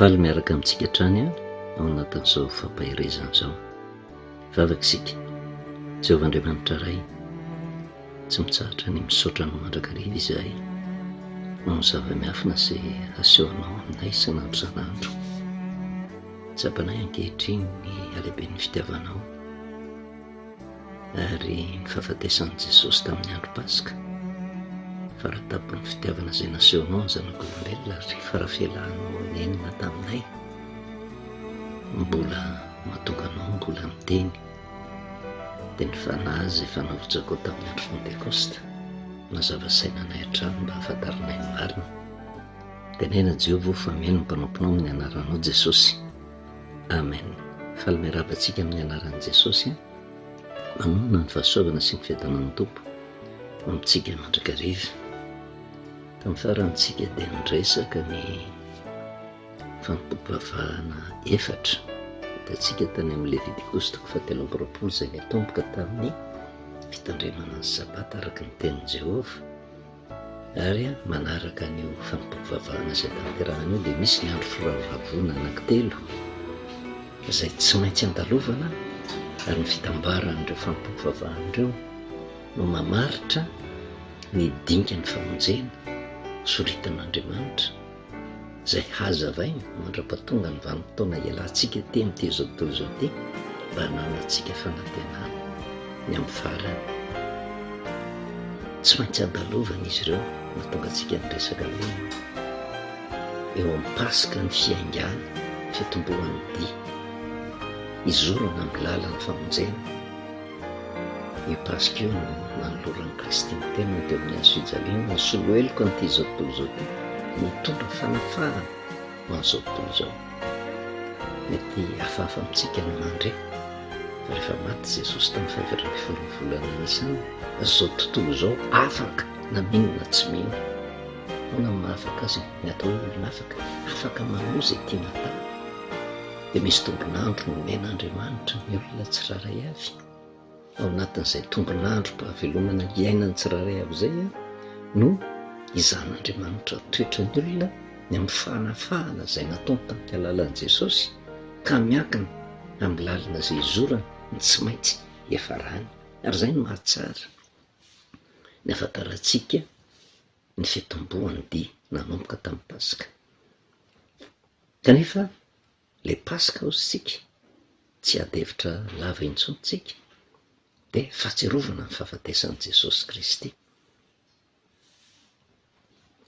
Faly miaraka amintsika hatrany aho ao anatin'izao fampaherezana izao. Hivavaka isika. Jehovah Andriamanitra Ray, tsy mitsahatra ny misaotra Anao mandrakariva izahay noho ny zava-miafina izay asehonao aminay isan'andro isan'andro. Tsapanay ankehitriny ny halehiben'ny fitiavanao. Ary ny fahafatesan'i Jesosy tamin'ny andro Paska, fara-tampon'ny fitiavana izay nasehonao ny zanak'olombelona ary fara-fialanao nenina taminay, mbola mahatonga anao mbola miteny, dia ny Fanahy izay efa navotsakao tamin'ny andro Pentekosta, mazava saina anay hatrany mba hahafantaranay ny marina. Tenena Jehovah fa mino ny mpanomponao amin'ny anaranao Jesosy. Amen. Faly miarahaba antsika amin'ny anaran'i Jesosy an. Manonona ny fahasoavana sy ny fiadanan'ny Tompo ho amintsika mandrakariva. Tamin'ny farany tsika dia niresaka ny fanompoam-pivavahana efatra. Hitantsika tany amin'ny Levitikosy toko fahatelo amby roapolo izay niatomboka tamin'ny fitandremana ny Sabata araka ny tenin'i Jehovah. Ary manaraka an'io fanompoam-pivavahana izay tanterahana io dia misy ny andro firavoravoana anankitelo izay tsy maintsy andalovana ary ny fitambaran'ireo fanompoam-pivavahana ireo no mamaritra ny dingan'ny famonjena soritan'Andriamanitra izay hazavaina mandra-pahatonga ny vanim-potoana hialantsika ety amin'ity izao tontolo izao ity mba hananantsika fanantenana ny amin'ny farany. Tsy maintsy andalovana izy ireo mahatonga antsika niresaka hoe eo amin'ny Paska ny fiaingàna, fitomboan'ny dia, hizorana amin'ny lalan'ny famonjena. Io Paska io no nanoloran'i Kristy ny tenany teo amin'ny hazo fijaliana, nisolo heloka an'ity izao tontolo izao ity, nitondra fanafahana ho an'izao tontolo izao. Mety hafahafa amintsika ny mandre fa rehefa maty Jesosy tamin'ny fahaefatra ambin'ny folon'ny volana Nisana, izao tontolo izao afaka na mino na tsy mino. Ahoana no maha-afaka azy? Ny atao hoe olona afaka, afaka manao izay tiana atao. Dia misy tombon'andro nomen'Andriamanitra ny olona tsirairay avy. Ao anatin'izay tombon'androm-pahavelomana iainan'ny tsirairay avy izay no izahan'Andriamanitra toetra ny olona ny amin'ny fanafahana izay nataony tamin'ny alalan'i Jesosy ka miankina amin'ny lalana izay izorany ny tsy maintsy hiafarany. Ary izay no mahatsara ny ahafantarantsika ny fitomboan'ny dia nanomboka tamin'ny Paska. Kanefa ilay Paska hozy tsika, tsy hiady hevitra lava intsony tsika, dia fahatsiarovana ny fahafatesan'i Jesosy Kristy.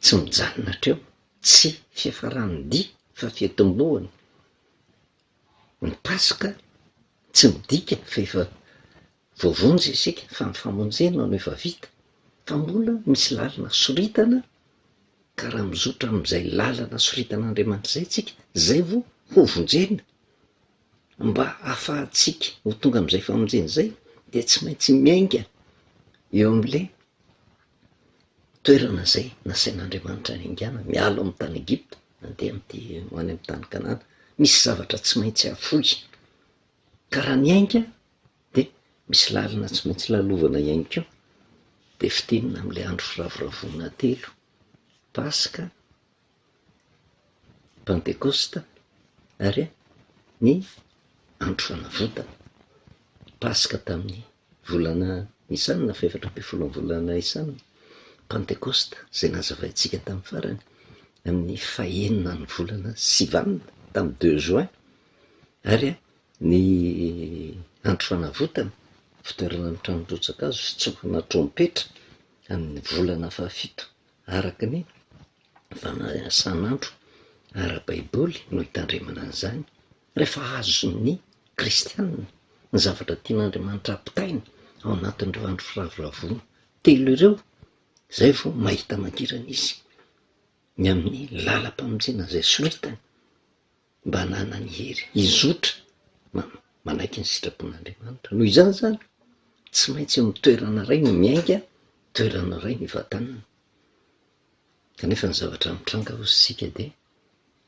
Tsy mijanona hatreo, tsy fiafaran'ny dia fa fiatombohany. Ny Paska tsy midika fa efa voavonjy isika fa ny famonjena no efa vita fa mbola misy lalana soritana ka raha mizotra amin'izay lalana soritan'Andriamanitra izay tsika zay vao ho vonjena. Mba ahafahantsika ho tonga amin'izay famonjena izay dia tsy maintsy miainga eo amin'ilay toerana izay nasain'Andriamanitra niaingàna, miala ao amin'ny tany Egypta handeha amin'ity ho any amin'ny tany Kanana. Misy zavatra tsy maintsy afoy ka raha miainga Dia misy lalana tsy maintsy lalovana ihany koa, dia fintinina amin'ilay andro firavoravoana telo, Paska, Pantekosta ary ny andro fanavotana. Paska tamin'ny volana Nisana, fahefatra ambin'ny folon'ny volana Nisana, Pantekosta izay nazavaintsika tamin'ny farany, amin'ny fahenina ny volana Sivana, tamin'ny deux juin, ary Ny andro fanavotana, fitoerana amin'ny tranon-drotsakazo, fitsohana trompetra amin'ny volana fahafito araka ny fanasan'andro ara-baiboly no hitandremana an'izany. Rehefa azon'ny kristianina ny zavatra tian'Andriamanitra hampitaina ao anatin'ireo andro firavoravoana telo ireo, izay vao mahita mangirana izy ny amin'ny lalam-pamonjena izay soritany. mba hananany hery hizotra manaiky ny sitrapon'Andriamanitra. Noho izany izany, tsy maintsy eo amin'ny toerana iray no miainga, toerana iray no ivatanana. Kanefa ny zavatra mitranga hozy isika dia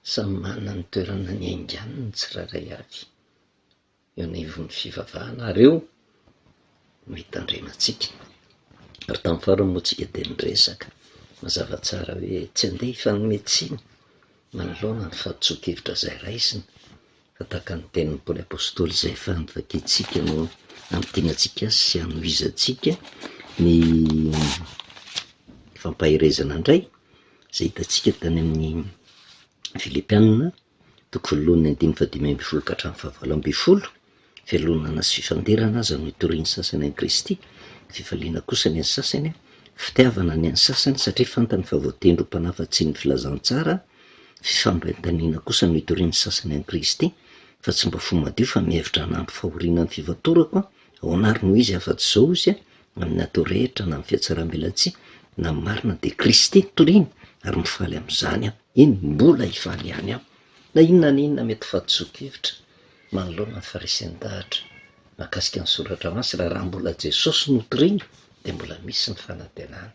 samy manana ny toerana niaingany ny tsirairay avy. eo anivon'ny fivavahana ary eo no hitandremantsika. Ary tamin'ny farany moa tsika dia niresaka mazava tsara hoe tsy andeha hifanome tsiny. manoloana ny fahadisoan-kevitra izay raisina, fa tahaka ny tenin'i Paoly Apostoly izay efa novakintsika no hamintinantsika azy sy hanohizantsika ny fampaherezana indray izay hitantsika tany amin'ny Filipiana toko voalohany andininy fahadimy ambin'ny folo ka hatramin'ny fahavalo ambin'ny folo, Fialonana sy fifandirana aza no itorian'ny sasany an'i Kristy, fifaliana kosa ny an'ny sasany, fitiavana ny an'ny sasany satria fantany fa voatendry ho mpanafatsian'ny filazantsara, fifampiantaniana kosa no itorian'ny sasany an'i Kristy, fa tsy mba fo madio fa mihevitra hanampy fahoriana ny fifatorako, ahoana ary no izy afa-tsy izao ozy, amin'ny atao rehetra na amin'ny fihatsaram-belatsihy na amin'ny marina dia Kristy no toriany ary mifaly amin'izany aho, eny mbola hifaly ihany aho na inona na inona mety fahadisoan-kevitra. Manoloana ny faharesen-dahatra mahakasika ny soratra masina, raha mbola Jesosy no toriana dia mbola misy ny fanantenana.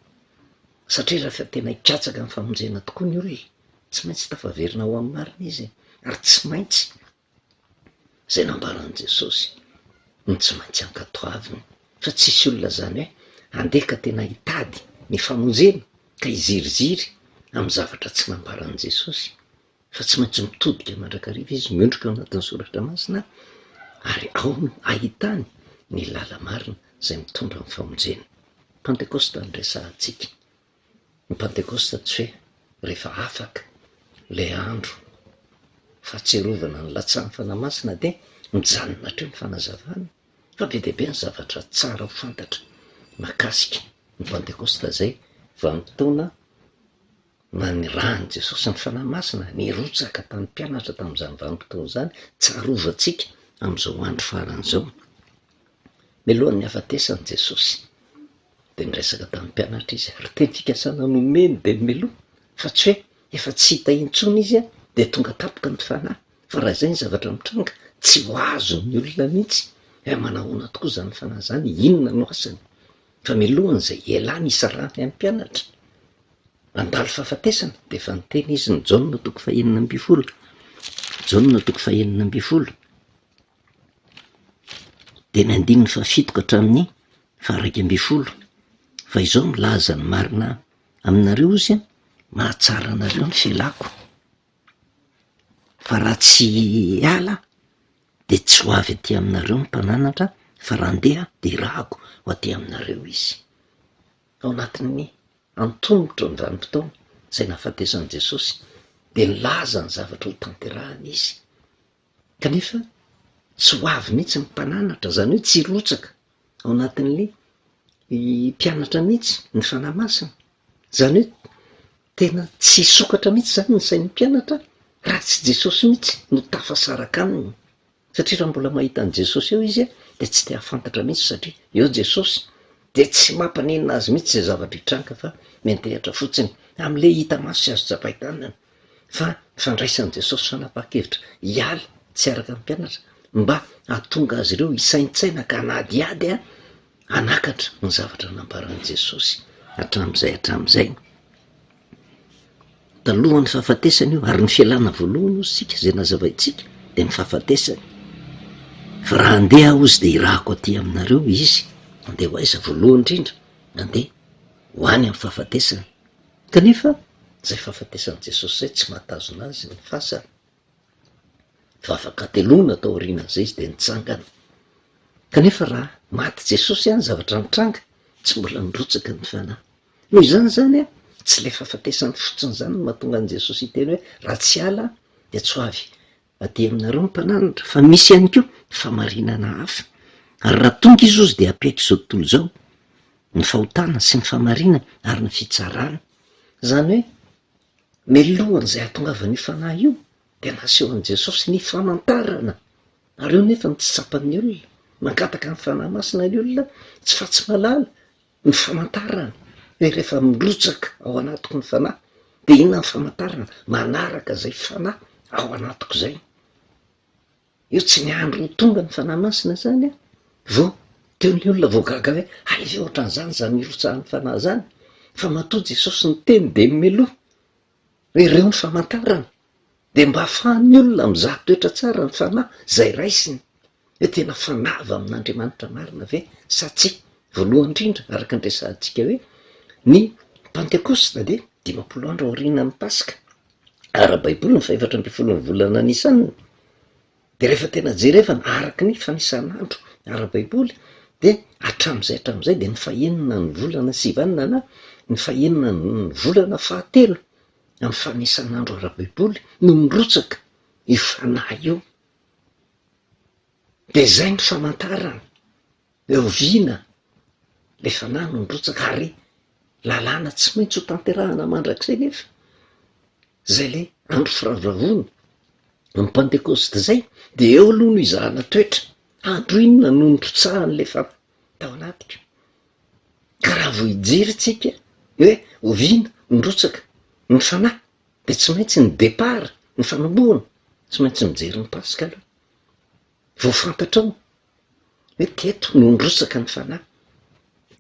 Satria rehefa tena hikatsaka ny famonjena tokoa ny olona, tsy maintsy tafaverina ho amin'ny marina izy ary tsy maintsy izay nambaran'i Jesosy no tsy maintsy ankatoaviny. Fa tsisy olona izany hoe handeha ka tena hitady ny famonjena ka hiziriziry amin'ny zavatra tsy nambaran'i Jesosy. Fa tsy maintsy mitodika mandrakariva izy, miondrika ao anatin'ny soratra masina ary ao no ahitany ny lala-marina izay mitondra amin'ny famonjena. Pantekosta no resahantsika. Ny Pantekosta tsy hoe rehefa afaka ilay andro fahatsiarovana ny latsahan'ny Fanahy Masina dia mijanona hatreo ny fanazavana, fa be dia be ny zavatra tsara ho fantatra mahakasika ny Pantekosta izay vanim-potoana Nanirahan'i Jesosy ny Fanahy Masina nirotsaka tamin'ny mpianatra tamin'izany vanim-potoana izany, tsarovantsika amin'izao andro farany izao. Mialohan'ny hahafatesany Jesosy, dia niresaka tamin'ny mpianatra Izy, ary teny fikasana nomeny dia ny mialoha, fa tsy hoe efa tsy hita intsony Izy dia tonga tampoka ny Fanahy, fa raha izay ny zavatra mitranga, tsy ho azon'ny olona mihitsy hoe manahoana tokoa izany Fanahy izany, inona no asany. Fa mialohan'izay hialany hisarahany amin'ny mpianatra, Nandalo fahafatesana dia efa niteny izy ny Jaona toko fahenina ambin'ny folo. Jaona toko fahenina ambin'ny folo. Dia ny andininy fahafito ka hatramin'ny faharaika ambin'ny folo. Fa izao milaza ny marina aminareo izy, mahatsara anareo ny fialako. Fa raha tsy hiala dia tsy ho avy aty aminareo ny mpananatra, fa raha handeha dia hirahako ho aty aminareo izy. Ao anatin'ny antomotra ny vanim-potoana izay nahafatesan'i Jesosy, dia nilaza ny zavatra hotanterahiny izy. Kanefa tsy ho avy mihitsy ny mpananatra, izany hoe tsy hirotsaka ao anatin'ny mpianatra mihitsy ny Fanahy Masina. Izany hoe tena tsy hisokatra mihitsy izany ny sain'ny mpianatra raha tsy Jesosy mihitsy no tafasaraka aminy. Satria raha mbola mahita an'i Jesosy eo izy dia tsy te hahafantatra mihitsy satria eo Jesosy dia tsy mampaninona azy mihitsy izay zavatra hitranga fa miantehatra fotsiny amin'ilay hita maso sy azo tsapain-tanana fa ny fandraisan'i Jesosy fanapahan-kevitra hiala tsy hiaraka amin'ny mpianatra mba hahatonga azy ireo hisaintsaina ka hanadihady hanakatra ny zavatra nambaran'i Jesosy hatramin'izay hatramin'izay. Talohan'ny fahafatesany io, ary ny fialana voalohany hozy isika izay nazavaintsika dia ny fahafatesany. Fa raha handeha aho hozy dia hirahako aty aminareo izy, handeha ho aiza? Voalohany indrindra handeha ho any amin'ny fahafatesany. Kanefa izay fahafatesan'i Jesosy izay tsy mahatazona azy ny fasana. Fa afaka hateloana taorianan'izay izy dia nitsangana. Kanefa raha maty Jesosy ny zavatra nitranga, tsy mbola nirotsaka ny fanahy. Noho izany izany, tsy ilay fahafatesany fotsiny izany no mahatonga an'i Jesosy hiteny hoe raha tsy hiala aho dia tsy ho avy aty aminareo ny mpananatra, fa misy ihany koa famarinana hafa. Ary raha tonga izy hozy dia hampiaiky izao tontolo izao ny fahotana sy ny famarinana ary ny fitsarana. Izany hoe mialohan'izay hahatongavan'io fanahy io dia nasehon'i Jesosy ny famantarana. Ary eo nefa no tsy tsapan'ny olona. Mangataka ny Fanahy Masina ny olona, tsy fa tsy mahalala, Ny famantarana, hoe rehefa mirotsaka ao anatiko ny Fanahy, dia inona ny famantarana? Manaraka izay Fanahy ao anatiko izay. Io tsy niandry ho tonga ny Fanahy Masina izany an, vao teo ny olona vao gaga hoe hay ve ohatran'izany izany irotsahan'ny Fanahy izany? Fa matoa Jesosy niteny dia meloa hoe ireo ny famantarana, dia mba ahafahan'ny olona mizaha toetra tsara ny Fanahy izay raisiny. Hoe tena fanahy avy amin'Andriamanitra marina ve sa tsia? Voalohany indrindra, araka ny resahantsika hoe ny Pantekosta dia 50 andro aorianan'ny Paska. Ara-baiboly ny fahefatra ambin'ny folon'ny volana Nisana, dia rehefa tena jerevana araka ny fanisan'andro ara-baiboly dia hatramin'izay hatramin'izay dia ny fahenina ny volana Sivan na ny fahenina ny volana fahatelo amin'ny fanisan'andro ara-baiboly no mirotsaka io fanahy io. Dia izay no famantarana hoe oviana ilay fanahy no nirotsaka ary lalàna tsy maintsy ho tanterahana mandrakizay nefa izay ilay andro firavoravoana amin'ny Pantekosta izay dia eo aloha no izahana toetra, andro inona no nirotsahan'ilay fanahy tao anatiko. Ka raha vao hijery tsika hoe oviana nirotsaka ny fanahy dia tsy maintsy ny départ, ny fanombohana, tsy maintsy mijery ny Paska aloha. Vao fantatrao hoe teto no nirotsaka ny fanahy.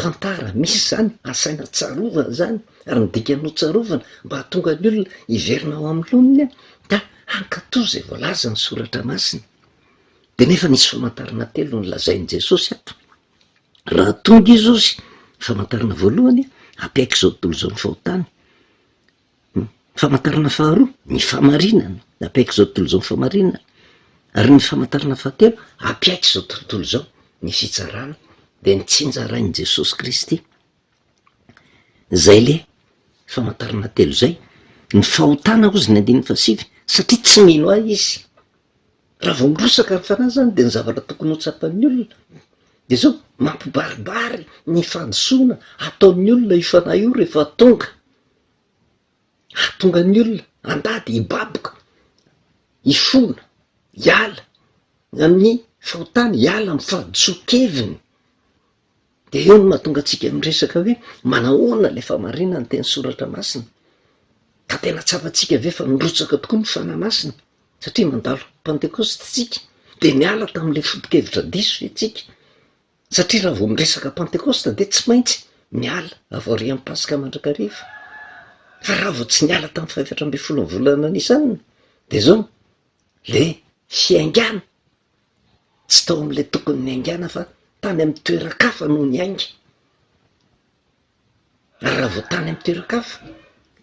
Tantara misy izany, asaina tsarovana izany, ary ny dikan'ny ho tsarovana mba hahatonga ny olona hiverina ao amin'ny laoniny ka hankatò izay voalazan'ny soratra masina. Dia nefa nisy famantarana telo nolazain'i Jesosy ato. Raha tonga izy ozy, famantarana voalohany, hampiaiky izao tontolo izao ny fahotany. Ny famantarana faharoa, ny fahamarinana, hampiaiky izao tontolo izao ny fahamarinana. Ary ny famantarana fahatelo, hampiaiky izao tontolo izao ny fitsarana, dia ny tsinjarain'i Jesosy Kristy. Izay le famantarana telo izay. Ny fahotana hozy ny andininy fahasivy, satria tsy mino ahy izy. Raha vao mirotsaka ny fanahy izany dia ny zavatra tokony ho tsapan'ny olona dia izao, mampibaribary ny fahadisoana ataon'ny olona io fanahy io rehefa tonga. Hahatonga ny olona handady, hibaboka, hifona, hiala amin'ny fahotany, hiala amin'ny fahadisoan-keviny. Dia eo no mahatonga antsika miresaka hoe manahoana ilay fahamarinana ny teny soratra masina. Ka tena tsapantsika ve fa nirotsaka tokoa ny Fanahy Masina? Satria mandalo Pantekosta isika, dia niala tamin'ilay foto-kevitra diso ve isika? Satria raha vao miresaka Pantekosta dia tsy maintsy miala avy aorian'ny Paska mandrakariva. Fa raha vao tsy niala tamin'ny fahefatra ambin'ny folon'ny volana Nisana, dia izao, ilay fiaingàna Tsy tao amin'ilay tokony niaingàna fa tany amin'ny toeran-kafa no niainga. Ary raha vao tany amin'ny toeran-kafa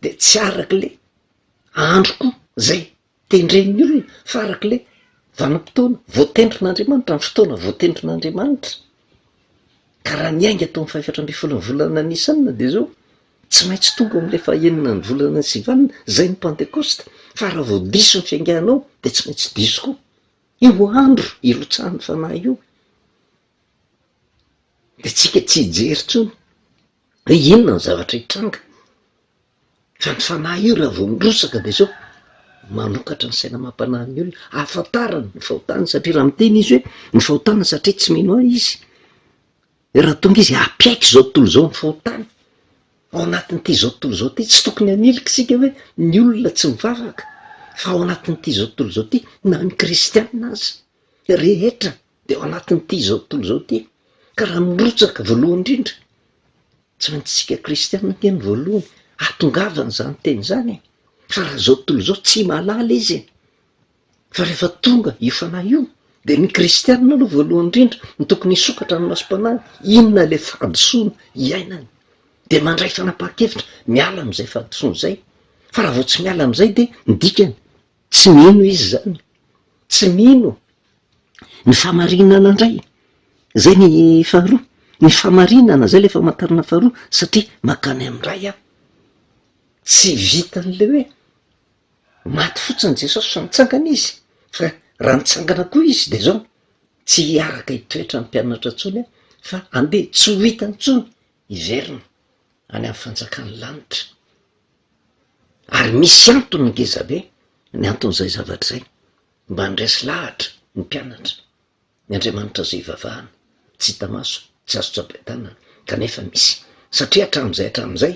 dia tsy arak'ilay andro koa izay tendren'ny olona fa arak'ilay vanim-potoana voatendrin'Andriamanitra, ny fotoana voatendrin'Andriamanitra. Ka raha niainga tao amin'ny fahefatra ambin'ny folon'ny volana Nisana dia izao, tsy maintsy tonga ao amin'ilay fahenina ny volana Sivana, izay ny Pantekosta, fa raha vao diso ny fiainganao dia tsy maintsy diso koa. Io andro irotsahan'ny Fanahy io, dia tsika tsy hijery intsony hoe inona ny zavatra hitranga, fa ny Fanahy io raha vao mirotsaka dia zao, manokatra ny saina amam-panahin'ny olona, ahafantarany ny fahotany, satria raha miteny izy hoe ny fahotana satria tsy mino ahy izy, Raha tonga izy hampiaiky izao tontolo izao ny fahotany, ao anatin'ity izao tontolo izao ity, tsy tokony hanilika isika hoe ny olona tsy mivavaka, fa ao anatin'ity izao tontolo izao ity, na ny kristiana aza, rehetra dia ao anatin'ity izao tontolo izao ity. Ka raha mirotsaka voalohany indrindra, tsy maintsy isika kristiana ange no voalohany hahatongavana izany teny izany e! Fa raha izao tontolo izao tsy mahalala izy e! Fa rehefa tonga io fanahy io dia ny kristianina aloha voalohany indrindra no tokony hisokatra ny masom-panahy, inona ilay fahadisoana iainany, dia mandray fanapahan-kevitra miala amin'izay fahadisoana izay, fa raha vao tsy miala amin'izay dia ny dikany tsy mino izy izany, tsy mino ny fahamarinana indray, izay ny faharoa, ny fahamarinana izay ilay famantarana faharoa satria mankany amin'ny Ray aho, tsy vitan'ilay hoe Maty fotsiny Jesosy fa nitsangana izy, fa raha nitsangana koa izy de zao, tsy hiaraka hitoetra amin'ny mpianatra intsony aho fa andeha tsy ho hitany intsony hiverina any amin'ny fanjakan'ny lanitra. Ary misy antony ngeza be ny anton'izay zavatra izay, mba handresy lahatra ny mpianatra. Ny Andriamanitra izay ivavahana, tsy hita maso, tsy azo tsapain-tanana, kanefa misy, satria hatramin'izay hatramin'izay,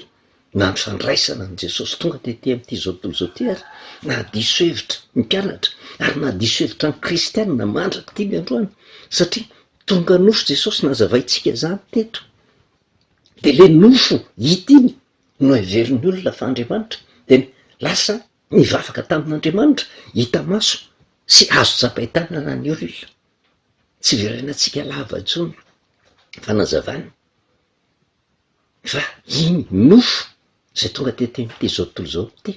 na ny fandraisana an'i Jesosy tonga tety amin'ity izao tontolo izao ity ary, nahadiso hevitra ny mpianatra, ary nahadiso hevitra ny kristiana mandrak'ity ny androany, satria tonga nofo Jesosy, nazavaintsika izany teto, dia ilay nofo hita iny no heverin'ny olona fa Andriamanitra, dia lasa Nivavaka tamin'Andriamanitra hita maso sy azo tsapain-tanana ny olona. Tsy verenantsika lava intsony ny fanazavana fa iny nofo izay tonga tety amin'ity izao tontolo izao ity.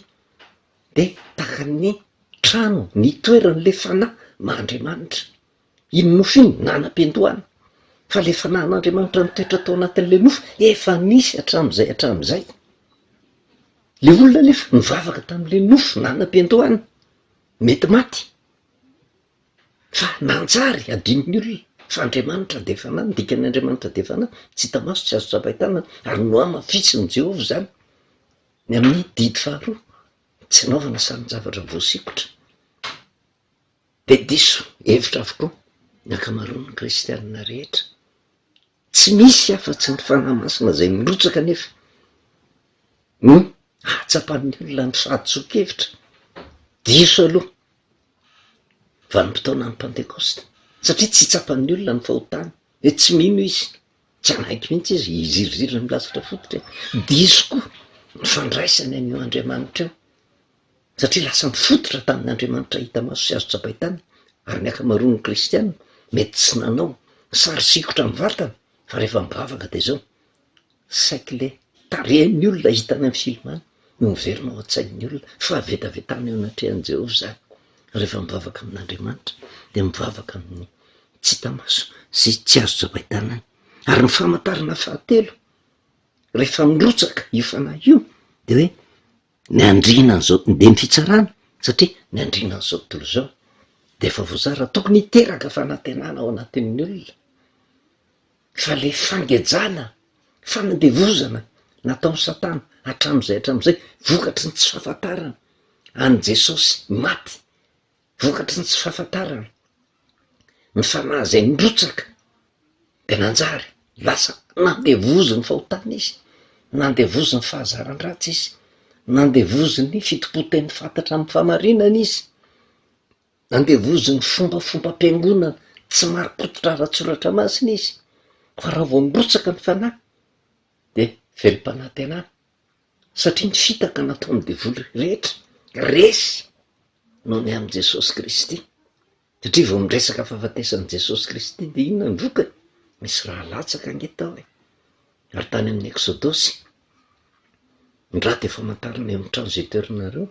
Dia tahaka ny trano nitoeran'ilay Fanahy maha Andriamanitra. Iny nofo iny nanam-piandohana, fa ilay Fanahin'Andriamanitra nitoetra tao anatin'ilay nofo efa nisy hatramin'izay hatramin'izay. Ilay olona anefa nivavaka tamin'ilay nofo nanam-piandohana, mety maty. Fa nanjary adinon'ny olona fa Andriamanitra dia Fanahy, ny dikan'ny Andriamanitra dia Fanahy, tsy hita maso, tsy azo tsapain-tanana, ary nohamafisin'i Jehovah izany ny amin'ny didy faharoa, tsy anaovana sarin-javatra voasikotra. Dia diso hevitra avokoa ny ankamaroan'ny kristianina rehetra. Tsy misy afa-tsy ny Fanahy Masina izay mirotsaka anefa no ahatsapan'ny olona ny fahadisoan-kevitra. Diso aloha vanim-potoanan'ny Pantekosta, satria tsy tsapan'ny olona ny fahotany, hoe tsy mino izy, tsy hanaiky mihitsy izy, hiziriziry ny milasitra fototra e. Diso koa ny fandraisany an'io Andriamanitra io, satria lasa nifototra tamin'ny Andriamanitra hita maso sy azo tsapain-tanana, ary ny ankamaroan'ny kristiana mety tsy nanao sary sikotra mivantana, fa rehefa mivavaka dia izao, Saiky le tarehin'ny olona hita any amin'ny film any no miverina ao an-tsain'ny olona. Fahavetavetana eo anatrehan'i Jehovah izany. Rehefa mivavaka amin'Andriamanitra dia mivavaka amin'ny tsy hita maso sy tsy azo tsapain-tanana. Ary ny famantarana fahatelo, rehefa mirotsaka io fanahy io dia hoe ny andriana an'izao, dia ny fitsarana, satria ny andriana an'izao tontolo izao dia efa voazara, tokony hiteraka fanantenana ao anatin'ny olona. Fa le fangejana, fanandevozana nataon'i satana hatramin'izay hatramin'izay vokatry ny tsy fahafantarana an'i Jesosy maty, vokatry ny tsy fahafantarana ny fanahy izay nirotsaka de nanjary lasa nandevozin'ny fahotana izy, nandevozin'ny fahazaran-dratsy izy, nandevozin'ny fitompoan-teny fantatra amin'ny fahamarinana izy. Andevozin'ny fombafombam-piangonana tsy marim-pototra ara-tsoratra masina izy, fa raha vao mirotsaka ny fanahy dia velom-panantenana, satria ny fitaka nataon'ny devoly rehetra resy noho ny amin'i Jesosy Kristy. Satria vao miresaka fahafatesan'i Jesosy Kristy dia inona ny vokany? Misy rà latsaka ange tao e! Ary tany amin'ny Eksodosy, ny rà dia famantarana eo amin'ny trano izay itoeranareo,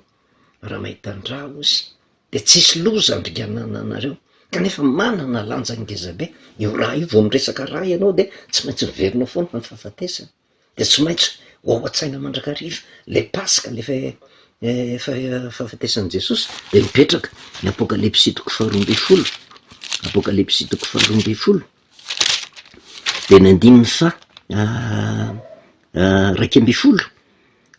raha mahita ny rà hozy dia tsy hisy loza handringanana anareo, kanefa manana lanja ngezabe io rà io, vao miresaka rà ianao dia tsy maintsy miverina foana ny fahafatesana, dia tsy maintsy ho ao an-tsaina mandrakariva ilay paska, ilay fahafatesan'i Jesosy dia mipetraka ny Apokalypsy toko faharoa ambinifolo, Apokalypsy toko faharoa ambinifolo. Dia ny andininy faha 11,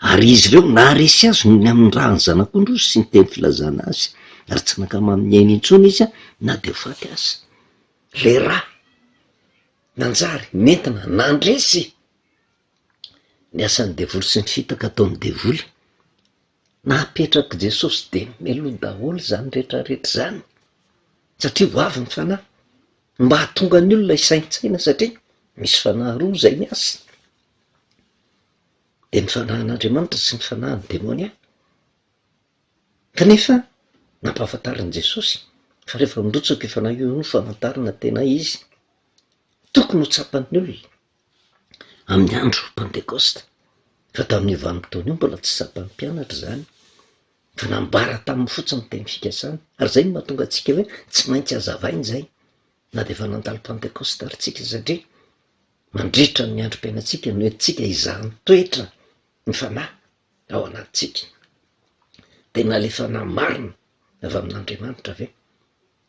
Ary izy ireo naharesy azy noho ny amin'ny ràn'ny Zanak'ondry sy ny teny filazana azy, ary tsy nankamamy ny ainy intsony izy na dia ho faty aza. Ilay rà nanjary nentina nandresy ny asan'ny devoly sy ny fitaka ataon'ny devoly. Napetrak'i Jesosy dia mialoha daholo izany rehetrarehetra izany, satria ho avy ny Fanahy. Mba hahatonga ny olona hisaintsaina satria misy fanahy roa izay miasa, dia ny fanahin'Andriamanitra sy ny fanahin'ny demonia. Kanefa nampahafantarin'i Jesosy fa rehefa mirotsaka io fanahy io no famantarana tena izy. Tokony ho tsapan'ny olona amin'ny andro Pantekosta fa tamin'io vanim-potoana io mbola tsy tsapan'ny mpianatra izany. Fa nambara taminy fotsiny ny teny fikasana. Ary izay no mahatonga antsika hoe tsy maintsy hazavaina izay, na dia efa nandalo Pantekosta ary tsika, satria mandritra ny androm-piainantsika no entintsika hizahan-toetra ny fanahy ao anatintsika. Tena ilay fanahy marina avy amin'Andriamanitra ve?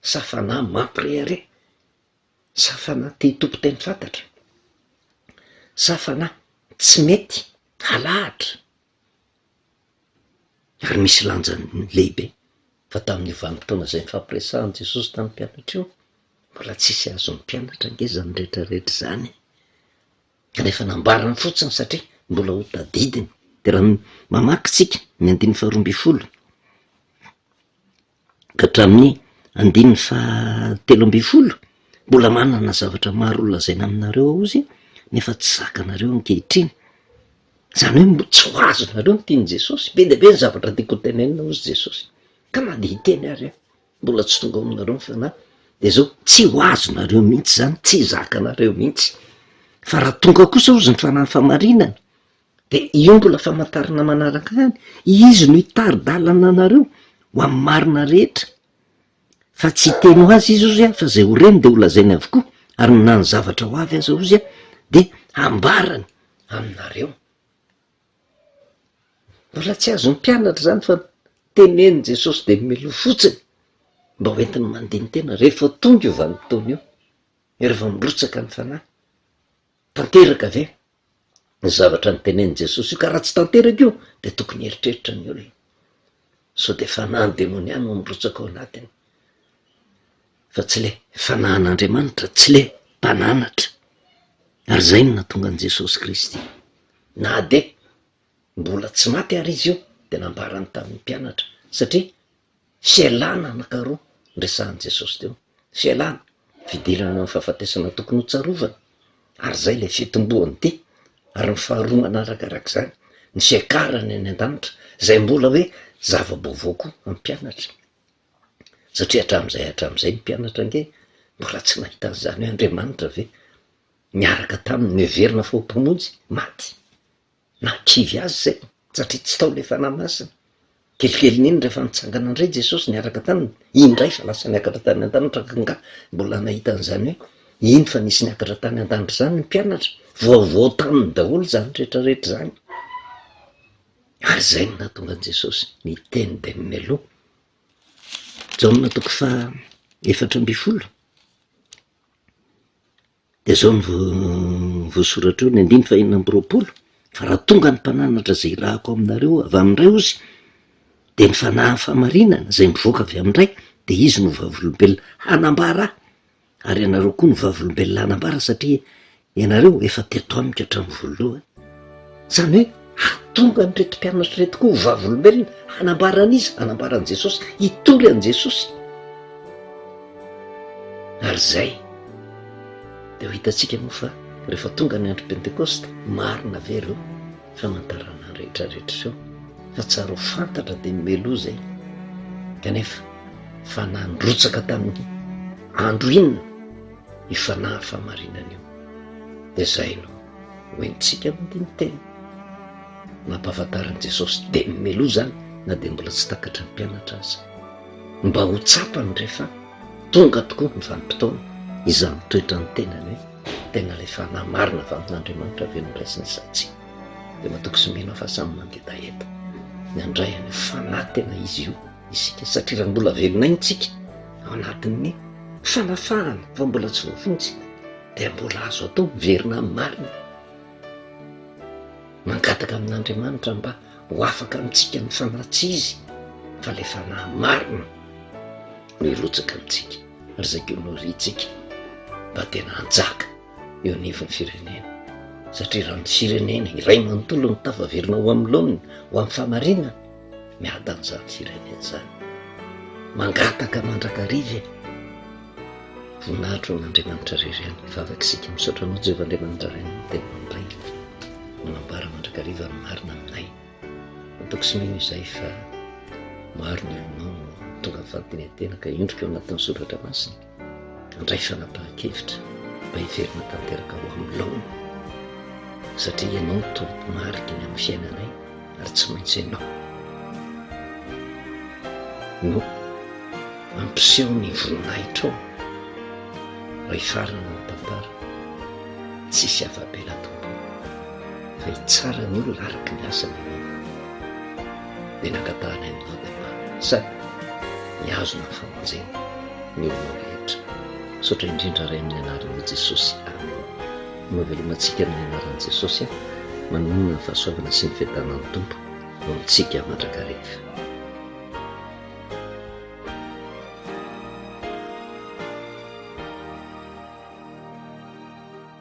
Sa fanahy mampirehareha? Sa fanahy te hitompo teny fantatra? Sa fanahy tsy mety halahatra? Ary misy lanjany lehibe fa tamin'io vanim-potoana izay nifampiresahan'i Jesosy tamin'ny mpianatra io, mbola tsisy azon'ny mpianatra ange izany rehetra rehetra izany e! Kanefa nambarany fotsiny satria mbola ho tadidiny. Dia raha mamaky tsika ny andininy faharoa ambinifolo ka hatramin'ny andininy fahatelo ambinifolo, mbola manana zavatra maro ho lazaina aminareo aho ozy nefa tsy zakanareo ankehitriny. Izany hoe mbo tsy ho azonareo ny tian'i Jesosy. Be dia be ny zavatra tiako ho tenenina hozy Jesosy, ka na dia hiteny ary aho, mbola tsy tonga ao aminareo ny Fanahy, dia izao, tsy ho azonareo mihitsy izany, tsy zakanareo mihitsy. Fa raha tonga kosa hozy ny Fanahin'ny fahamarinana, Dia io mbola famantarana manaraka ihany, Izy no hitari-dalana anareo ho amin'ny marina rehetra. Fa tsy hiteny ho azy izy ozy fa izay ho reny dia holazainy avokoa, ary na ny zavatra ho avy aza ozy dia hambarany aminareo. Mbola tsy azon'ny mpianatra izany fa tenenin'i Jesosy dia mialoha fotsiny mba ho entiny mandini-tena rehefa tonga io vanim-potoana io, rehefa mirotsaka ny Fanahy. Tanteraka ve ny zavatra notenenin'i Jesosy io? Ka raha tsy tanteraka io dia tokony hieritreritra ny olona sao dia fanahin'ny demonia no mirotsaka ao anatiny fa tsy le fanahin'Andriamanitra, tsy le mpananatra. Ary izay no nahatonga an'i Jesosy Kristy na dia mbola tsy maty ary izy io dia nambarany tamin'ny mpianatra satria Fialana anankaroa no resahan'i Jesosy teo. Fialana, fidirana amin'ny fahafatesana tokony ho tsarovana, ary izay ilay fitomboan'ny dia, ary ny faharoa manarakarak'izany, ny fiakarana any an-danitra, izay mbola hoe zava-baovao koa amin'ny mpianatra. Satria hatramin'izay hatramin'izay ny mpianatra ange mbola tsy nahita an'izany hoe Andriamanitra ve niaraka taminy, noheverina fa ho Mpamonjy, maty. Nahakivy azy izay satria tsy tao ilay Fanahy Masina. Kelikelin'iny rehefa nitsangana indray Jesosy niaraka taminy, indray fa lasa niakatra tany an-danitra angaha mbola nahita an'izany hoe iny fa nisy niakatra tany an-danitra izany ny mpianatra. Vaovao taminy daholo izany rehetra rehetra izany. Ary izay no nahatonga an'i Jesosy niteny dia mialoha. Jaona toko faha 14. Dia izao no voasoratra eo, ny andininy fahenina amby roapolo, Fa raha tonga ny mpananatra izay irahako aminareo avy amin'ny Ray hozy, dia ny Fanahin'ny fahamarinana izay mivoaka avy amin'ny Ray, dia Izy no vavolombelona hanambara Ahy, ary ianareo koa no vavolombelona hanambara, satria ianareo efa teto amiko hatramin'ny voalohany. Izany hoe hahatonga an'ireto mpianatra ireto koa ho vavolombelona hanambara an'iza? Hanambara an'i Jesosy, hitory an'i Jesosy. Ary izay dia ho hitantsika moa fa rehefa tonga ny andro Pentekosta, marina ve ireo famantarana rehetra rehetra ireo? Fa tsara ho fantatra dia mialoha izay. Kanefa fanahy nirotsaka tamin'ny andro inona io fanahy fahamarinana io? Dia izay no hoentintsika mandini-tena. Nampahafantarin'i Jesosy dia mialoha izany na dia mbola tsy takatry ny mpianatra aza. Mba ho tsapany rehefa tonga tokoa ny vanim-potoana izany toetran'ny tenany hoe tena ilay fanahy marina avy amin'Andriamanitra ve no raisiny sa tsia. Dia matoky sy mino aho fa samy mangetaheta ny handray an'io fanahy tena izy io isika satria raha mbola velona aina isika ao anatin'ny fanafahana fa mbola tsy voavonjy dia mbola azo atao miverina amin'ny marina. Mangataka amin'Andriamanitra mba ho afaka amintsika ny fanahy tsy izy fa ilay fanahy marina no hirotsaka amintsika ary izay koa no irintsika mba tena hanjaka eo anivon'ny firenena satria raha ny firenena iray manontolo no tafaverina ho amin'ny laoniny ho amin'ny fahamarinana miadana izany firenena izany mangataka mandrakariva e Voninahitra ho an'Andriamanitra irery ihany. Hivavaka isika. Misaotra Anao Jehovah Andriamanitra Ray ny teninao indray. Manambara mandrakariva ny marina aminay. Matoky sy mino izahay fa maro ny olonao no tonga amin'ny fandinihan-tena ka hiondrika ao anatin'ny soratra masina. Handray fanapahan-kevitra mba hiverina tanteraka ho amin'ny laoniny. Satria Ianao no tompo-mariky ny amin'ny fiainanay ary tsy maintsy Ianao no Mampiseho ny voninahitrao raha hifarana ny tantara. Tsisy afa-bela Tompo ô, fa hitsara ny olona araka ny asany Ianao. Dia nangatahanay aminao dia mba sady mihazona ny famonjena ny olonao rehetra. Misaotra indrindra Ray amin'ny anaranao Jesosy. Amen. Manao veloma antsika amin'ny anaran'i Jesosy aho. Manonona ny fahasoavana sy ny fiadanan'ny Tompo ho amintsika mandrakariva.